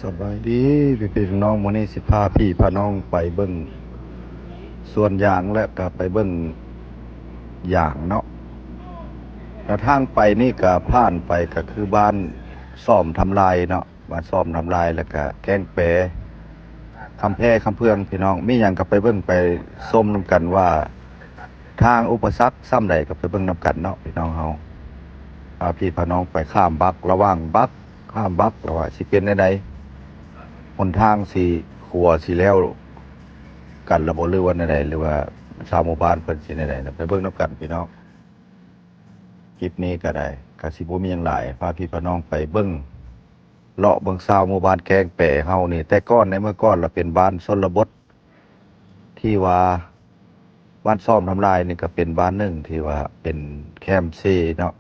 ສະບາຍດີພີ່ໆນ້ອງໆ ມື້ນີ້ຊິພາພີ່ພານ້ອງໄປເບິ່ງສວນຢາງ ແລະກະໄປເບິ່ງຢາງເນາະ. ແລະທາງໄປນີ້ກະຜ່ານໄປກະຄືບ້ານຊອມທຳລາຍເນາະ ບ້ານຊອມທຳລາຍ ແລະກະແກ້ງແປ ຄຳແພ ຄຳເພືອງ ພີ່ນ້ອງ. ມີຫຍັງກະໄປເບິ່ງໄປຊົມນຳກັນວ່າ ທາງອຸປະສັກຊ່ຳໃດກະໄປເບິ່ງນຳກັນເນາະພີ່ນ້ອງເຮົາ. ພາພີ່ພານ້ອງໄປຂ້າມບັກ ລະຫວ່າງບັກ ຂ້າມບັກ ລະວ່າຊິເປັນແນວໃດ ຫົນທາງຊິ ຂົວຊິແລ້ວກັນລະບໍ່ ຫຼືວ່າແນວໃດ ຫຼືວ່າຊາວໝູ່ບ້ານເພິ່ນຊິແນວໃດນະ ໄປເບິ່ງນຳກັນພີ່ນ້ອງ. ຄລິບນີ້ກະໄດ້ ກະຊິບໍ່ມີຫຍັງຫຼາຍ ພາພີ່ພານ້ອງໄປເບິ່ງ ເລາະເບິ່ງຊາວໝູ່ບ້ານແກ້ງແປເຮົານີ້. ແຕ່ກ່ອນ ໃນເມື່ອກ່ອນລະເປັນບ້ານຊົນນະບົດ ທີ່ວ່າບ້ານຊອມທຳລາຍນີ້ກະເປັນບ້ານໜຶ່ງທີ່ວ່າເປັນແຄມເຊເນາະ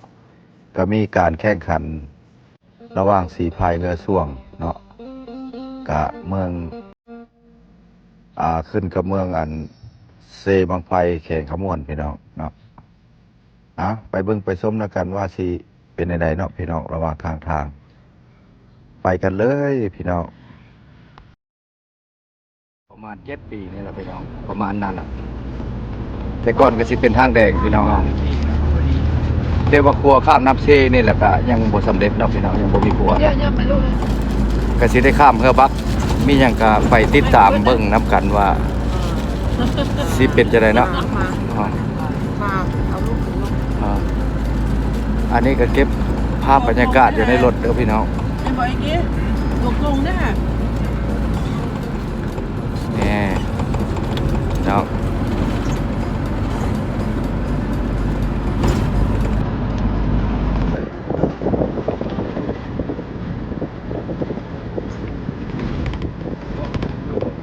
ກະມີການແຂ່ງຂັນລະຫວ່າງສີພາຍເຮືອຊ່ວງເນາະ ກະເມືອງ ອາ ຂຶ້ນກັບເມືອງອັນເຊບັ້ງໄຟ ແຂວງຄຳມ່ວນ ພີ່ນ້ອງເນາະ. ອາ ໄປເບິ່ງໄປຊົມນຳກັນວ່າຊິເປັນແນວໃດເນາະພີ່ນ້ອງ ລະຫວ່າງຂ້າງທາງ. ໄປກັນເລີຍພີ່ນ້ອງ. ປະມານເຈັດປີນີ້ລະພີ່ນ້ອງ ປະມານນັ້ນລະ. ແຕ່ກ່ອນກະຊິເປັນທາງແດງພີ່ນ້ອງເຮົາ ແຕ່ວ່າຂົວຂ້າມນ້ຳເຊນີ້ລະກະຍັງບໍ່ສຳເລັດເນາະພີ່ນ້ອງ ຍັງບໍ່ມີຂົວ. ກະຊິໄດ້ຂ້າມເຮືອບັກ ມີຫຍັງກະໄປຕິດຕາມເບິ່ງນຳກັນວ່າຊິເປັນຈັ່ງໃດເນາະ. ອັນນີ້ກະເກັບພາບບັນຍາກາດຢູ່ໃນລົດເດີພີ່ນ້ອງ. ແມ່ນບໍ່ອີກນີ້ ຕົວກົງເດ້ ແນ່ເນາະ.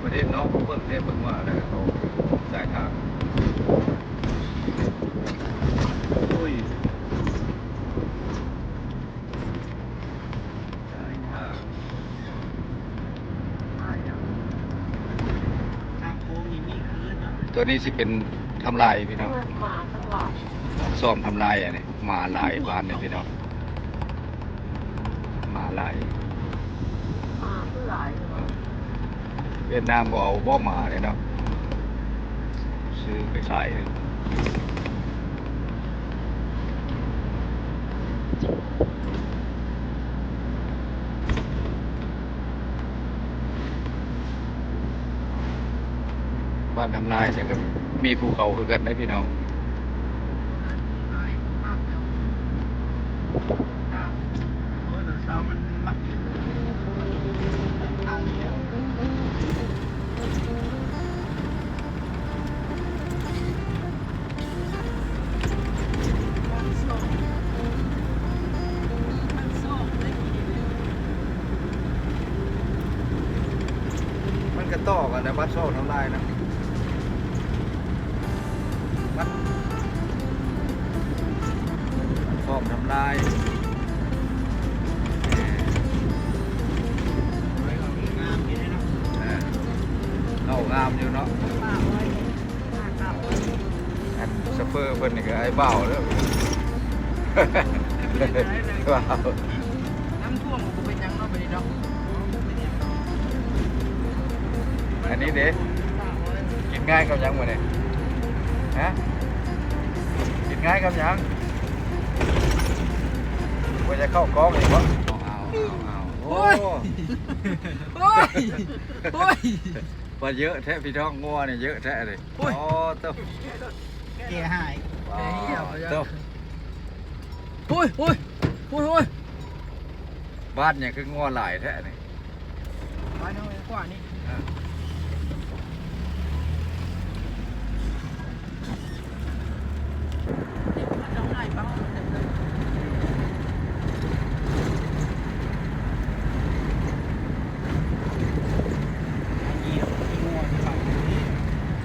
ປະເທດນອກເບິ່ງແທ້ເບິ່ງວ່າແລ້ວເຂົາສາຍທາງ ໂອ້ຍ ຕົວນີ້ຊິເປັນທຳລາຍພີ່ນ້ອງ ຊອມທຳລາຍອັນນີ້ ໝາຫຼາຍບ້ານນີ້ພີ່ນ້ອງ ໝາຫຼາຍ ຫມາຄືຫຼາຍ. ຫວຽດນາມບໍ່ເອົາບໍ່ໝາເລີຍເນາະ ຊື້ໄປຂາຍ. ບ້ານທຳລາຍນີ້ກະມີພູເຂົາຄືກັນເດ້ພີ່ນ້ອງ. ມັນກະຕໍ່ກັນນະ ບ້ານຊອມທຳລາຍນະ ບ້ານຊອມທຳລາຍ. ເອີ ເຂົ້າງາມຢູ່ເນາະ. ອັນໂຊເຟີເພິ່ນນີ້ກະອ້າຍບ່າວເດີ ບ່າວ. ນ້ຳຖ້ວມກະບໍ່ເປັນຫຍັງເນາະ ບາດນີ້ເນາະ. ອັນນີ້ເດ ກິນງ່າຍກັບຫຍັງມື້ນີ້ ຮະ ກິນງ່າຍກັບຫຍັງ? ບໍ່ຢາກເຂົ້າກ້ອງອີກບໍ? ໂອ້ຍ ໂອ້ຍ ໂອ້ຍ ໂອ້ຍ ວ່າເຍີະແທ້ພີ່ນ້ອງ ງົວນີ້ເຍີະແທ້ເລີຍ. ໂອ້ຍ ໂອ້ໂຕ ແກ່ຫາຍ ໂອ້ໂຕ. ໂອ້ຍ ໂອ້ຍ ໂອ້ຍ ໂອ້ຍ ບ້ານຫຍັງຄືງົວຫຼາຍແທ້ນີ້? ບ້ານເຮົາກວ່ານີ້.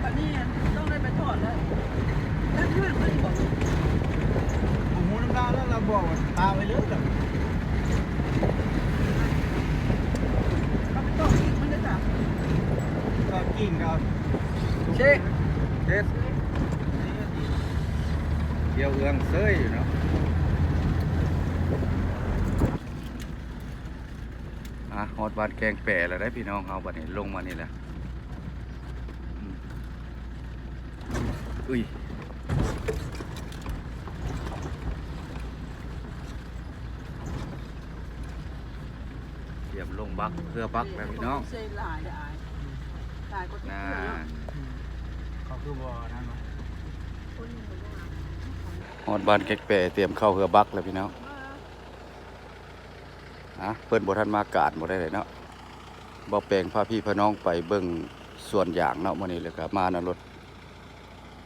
ບັດນີ້ຕ້ອງໄດ້ໄປຖອດແລ້ວ. ຈັກເຮືອນເພິ່ນບໍ່ ບໍ່ຮູ້ນຳລາວແລ້ວ ລາວບອກວ່າປະໄວ້ເລີຍ. ເຂົາໄປຕໍ່ກິ້ງມັນເດີຈ້າ ຕໍ່ກິ້ງເຂົາ ເຊ ເຮັດ ດຽວເອື້ອງເຊີຍຢູ່ເນາະ. ມ ອ່ະ ຮອດບ້ານແກ້ງແປແລ້ວເດ້ພີ່ນ້ອງເຮົາ ບັດນີ້ລົງມານີ້ແຫຼະ. ອືມ ອຸ້ຍ ຕຽມລົງບັກ ເຮືອບັກແລ້ວພີ່ນ້ອງ. ເຊຫຼາຍເດ້ອ້າຍ ຫຼາຍກວ່າທຸກເທື່ອເນາະ. ເຂົາຄືບໍ່ນັ້ນວະ? ຮອດບ້ານແກ້ງແປ ຕຽມເຂົ້າເຮືອບັກແລ້ວພີ່ນ້ອງ. ອ່ະ ເພິ່ນບໍ່ທັນມາການບໍ່ໄດ້ເລີຍເນາະ. ບ່າວແປງພາພີ່ພານ້ອງໄປເບິ່ງສວນຢາງເນາະ ມື້ນີ້ ແລ້ວກໍມານຳລົດ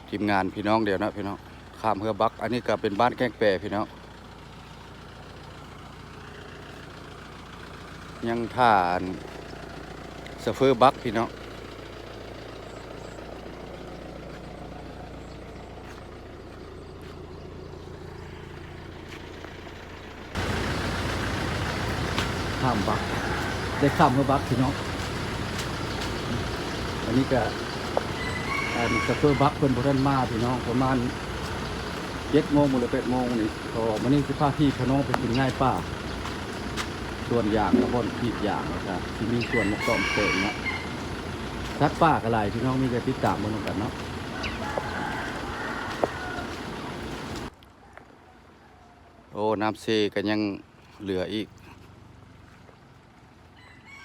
ທີມງານພີ່ນ້ອງດຽວເນາະ ພີ່ນ້ອງ. ຂ້າມເຮືອບັກ ອັນນີ້ກໍເປັນບ້ານແກ້ງແປພີ່ນ້ອງ. ຍັງຖ້າອັນ ໂຊເຟີບັກພີ່ນ້ອງ. ຂ້າມບັກ ໄດ້ຂ້າມເຮືອບັກພີ່ນ້ອງ. ອັນນີ້ກະ ອັນ ໂຊເຟີບັກເພິ່ນບໍ່ທັນມາພີ່ນ້ອງ ປະມານເຈັດໂມງ ຫຼື ແປດໂມງນີ້. ກໍມື້ນີ້ຊິພາພີ່ພານ້ອງໄປກິນງ່າຍປ່າ ສວນຢາງ ແລະ ບ່ອນກຣີດຢາງ ແລ້ວກະຊິມີສວນໝາກຕ້ອມແຕງເນາະ. ສັດປ່າກໍຫຼາຍພີ່ນ້ອງ ມີແຕ່ຕິດຕາມເບິ່ງນຳກັນເນາະ. ໂອ້ ນ້ຳເຊກໍຍັງເຫຼືອອີກ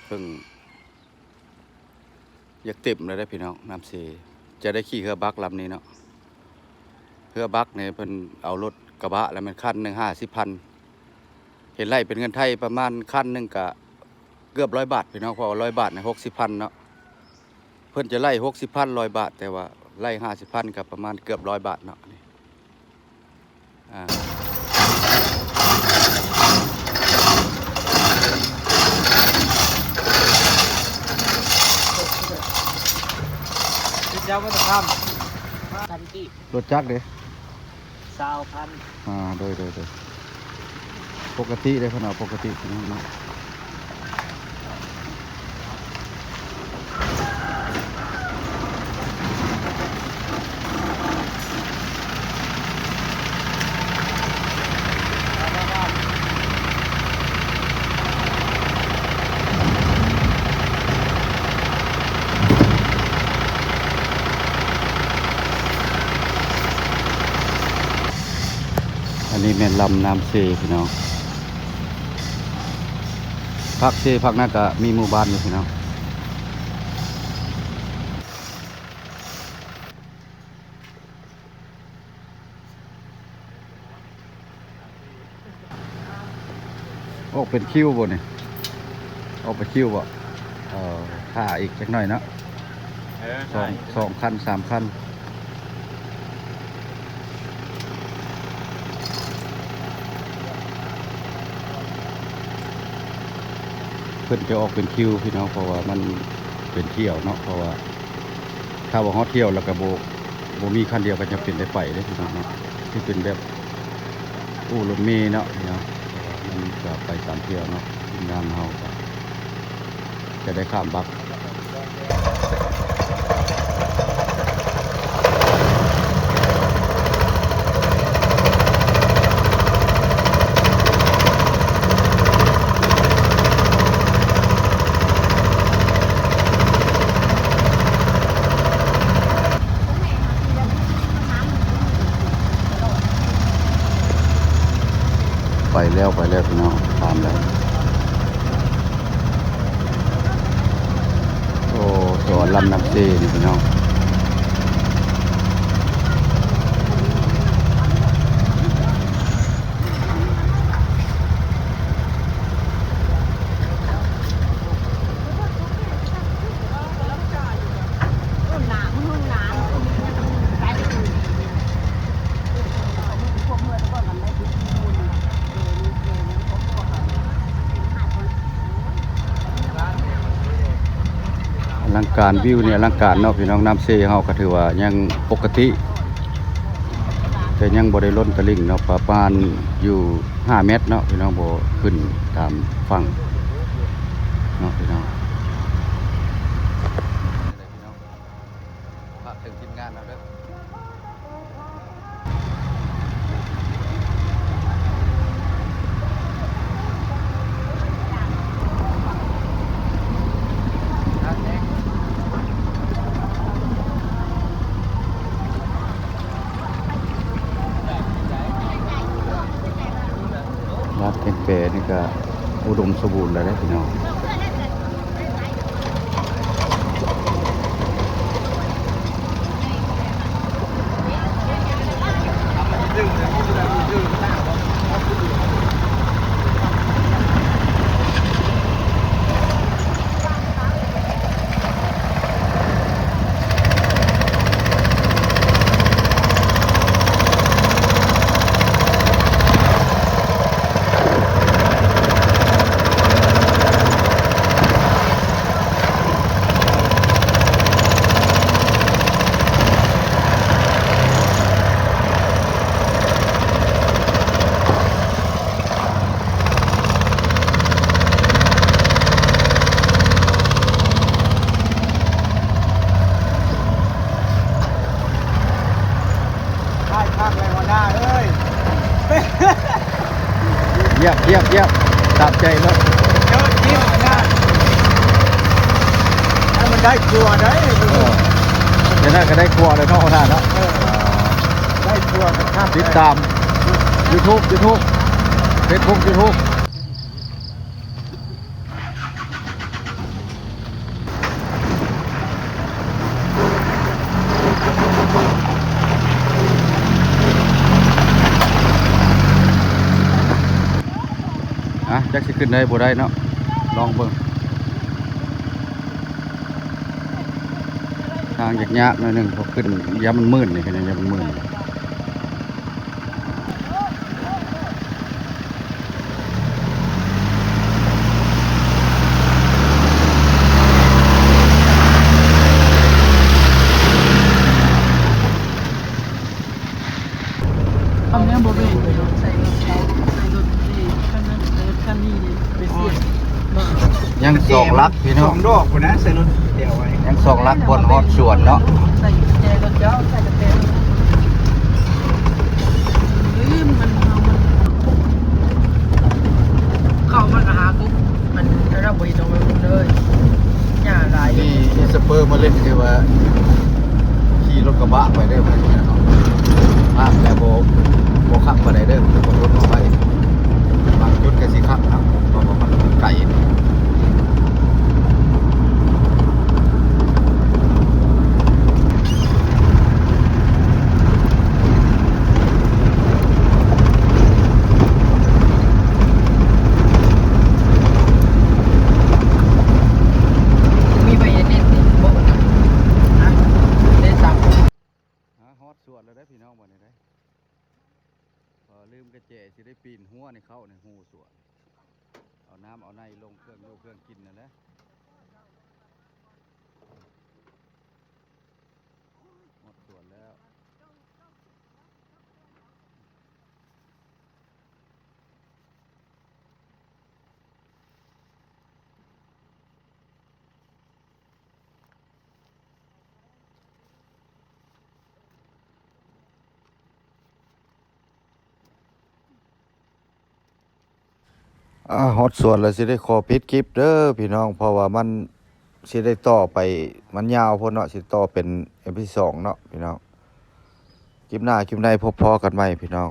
ເພິ່ງຢາກເຕັມແລ້ວເດ້ພີ່ນ້ອງ ນ້ຳເຊ. ຈະໄດ້ຂີ່ເຮືອບັກລຳນີ້ເນາະ. ເຮືອບັກນີ້ເພິ່ນເອົາລົດກະບະແລ້ວແມ່ນຄັນໜຶ່ງຫ້າສິບພັນ ເຮັດໄລ່ເປັນເງິນໄທປະມານຄັນໜຶ່ງກະເກືອບຮ້ອຍບາດພີ່ນ້ອງ ເພາະວ່າຮ້ອຍບາດນີ້ຫົກສິບພັນເນາະ. ເພິ່ນຈະໄລ່ຫົກສິບພັນ ຮ້ອຍບາດ ແຕ່ວ່າໄລ່ຫ້າສິບພັນກໍປະມານເກືອບຮ້ອຍບາດເນາະ. ນີ້ ອ່າ ເຈົ້າບໍ່ຕ້ອງທຳ ພັນກີບ ລົດຈັກເດ້? ຊາວພັນ ອ່າ ໂດຍ ໂດຍ ໂດຍ ປົກກະຕິເດ້ ເພິ່ນເອົາປົກກະຕິພີ່ນ້ອງເນາະ. ອັນນີ້ແມ່ນລຳນ້ຳເຊພີ່ນ້ອງ. ພາກເຊພາກນັ້ນກະມີໝູ່ບ້ານຢູ່ພີ່ນ້ອງ. ອອກເປັນຄິວບໍ່ນີ້? ອອກເປັນຄິວບໍ່? ເອີ ຖ້າອີກຈັກໜ້ອຍເນາະ. ເອີ ສອງ ຖ້າອີກ ສອງຄັນ ສາມຄັນ ເພິ່ນຈະອອກເປັນຄິວພີ່ນ້ອງ ເພາະວ່າມັນເປັນຖ້ຽວເນາະ ເພາະວ່າ ຖ້າວ່າຮອດຖ້ຽວແລ້ວກໍບໍ່ ບໍ່ມີຄັນດຽວກໍຈຳເປັນໄດ້ໄປເດ້ພີ່ນ້ອງເນາະ. ທີ່ເປັນແບບ ໂອ້ ລົດເມເນາະພີ່ນ້ອງ ມັນກໍໄປຕາມຖ້ຽວເນາະ. ທີມງານເຮົາກໍຈະໄດ້ຂ້າມບັກ. ໄປແລ້ວ ໄປແລ້ວພີ່ນ້ອງ ຂ້າມແລ້ວ. ໂອ້ ສະຫວັນລຳນ້ຳເຊນີ້ພີ່ນ້ອງ. ອະລັງການ ວິວນີ້ອະລັງການເນາະພີ່ນ້ອງ. ນ້ຳເຊເຮົາກໍຖືວ່າຍັງປົກກະຕິ ແຕ່ຍັງບໍ່ໄດ້ລົ້ນຕະລິ່ງເນາະ ປະມານຢູ່ຫ້າແມັດເນາະພີ່ນ້ອງ ບໍ່ຂຶ້ນຕາມຝັ່ງເນາະພີ່ນ້ອງ. ຝາກເຖິງທີມງານເຮົາເດີ. ສະ ລັດແກງແປນີ້ກະອຸດົມສົມບູນແລ້ວເດ້ພີ່ນ້ອງ. ໄດ້ຄັກແລ້ວຫົວໜ້າເອີຍ. ຢ້ຽມ ຢ້ຽມ ຢ້ຽມ ຕາມໃຈເນາະ. ເຈົ້າຈິ້ມນະ ໃຫ້ມັນໄດ້ຄົວໄດ໋. ເອີ ຈັ່ງນັ້ນກໍໄດ້ຄົວແລ້ວເນາະ ຫົວໜ້າເນາະ. ເອີ ໄດ້ຄົວຄັກໆ. ຕິດຕາມຢູທູບ ຢູທູບ ເຟສບຸກ ຢູທູບ. ອ່ະ ຈັກຊິຂຶ້ນໄດ້ບໍ່ໄດ້ເນາະ ລອງເບິ່ງ. ທາງຍາກໆໜ້ອຍໜຶ່ງ ເພາະຂຶ້ນ ຢ້ານມັນມື່ນນີ້ ພີ່ນ້ອງ ຢ້ານມັນມື່ນ. ຄຳນີ້ບໍ່ເບຣກເລີຍເນາະ ໃສ່ລົດເຂົາ ໃສ່ລົດເຂົາ ຄັນນັ້ນ ໃສ່ລົດຄັນນີ້ເດ້ ໄປສຽບມາ. ຍັງສອງຫຼັກພີ່ນ້ອງ ສອງດອກພຸ້ນນະ ໃສ່ລົດດຽວໄວ້ ຍັງສອງຫຼັກບ່ອນຮອດສວນເນາະ. ໃສ່ກຸນແຈລົດເຈົ້າ ໃສ່ກະແຕ ລືມມັນ ເຮົາມັນ ເຂົ້າມັນກະຫາກຸກ ມັນ ລະບໍ່ເຫັນອອກມາເລີຍ ຫຍ້າຫຼາຍ. ນີ້ ມີສະເປີມາເຫຼັ້ນ ຄືວ່າຂີ່ລົດກະບະໄປເດີ ພາກແຕ່ບໍ່ ບໍ່ຄັກປານໃດເດີ ເພິ່ນກໍລົດເອົາໄວ້ ບາງຈຸດກໍຊິຄັກເນາະ ເພາະວ່າມັນໄກ. ມີໃບເຮັດເນັດນີ້ບໍ່ນະ ຮະ ເນັດສາມຄົນ. ຮະ ຮອດສວນແລ້ວເດີພີ່ນ້ອງ ບາດນີ້ເດີ. ເອີ ລືມກະແຈ ຊິໄດ້ປີນຮົ້ວນີ້ ເຂົ້າໃນຮູສວນ ເອົານ້ຳເອົາໃນລົງ ເຄື່ອງຢູ່ເຄື່ອງກິນນັ້ນແຫຼະ. ຮອດສວນແລ້ວ. ອ່າ ຮອດສວນແລ້ວ ຊິໄດ້ຂໍປິດຄລິບເດີພີ່ນ້ອງ ເພາະວ່າມັນຊິໄດ້ຕໍ່ໄປ ມັນຍາວໂພດເນາະ ຊິຕໍ່ເປັນເອັມພີສອງເນາະພີ່ນ້ອງ. ຄລິບໜ້າຄລິບໃນພົບພໍ້ກັນໃໝ່ພີ່ນ້ອງ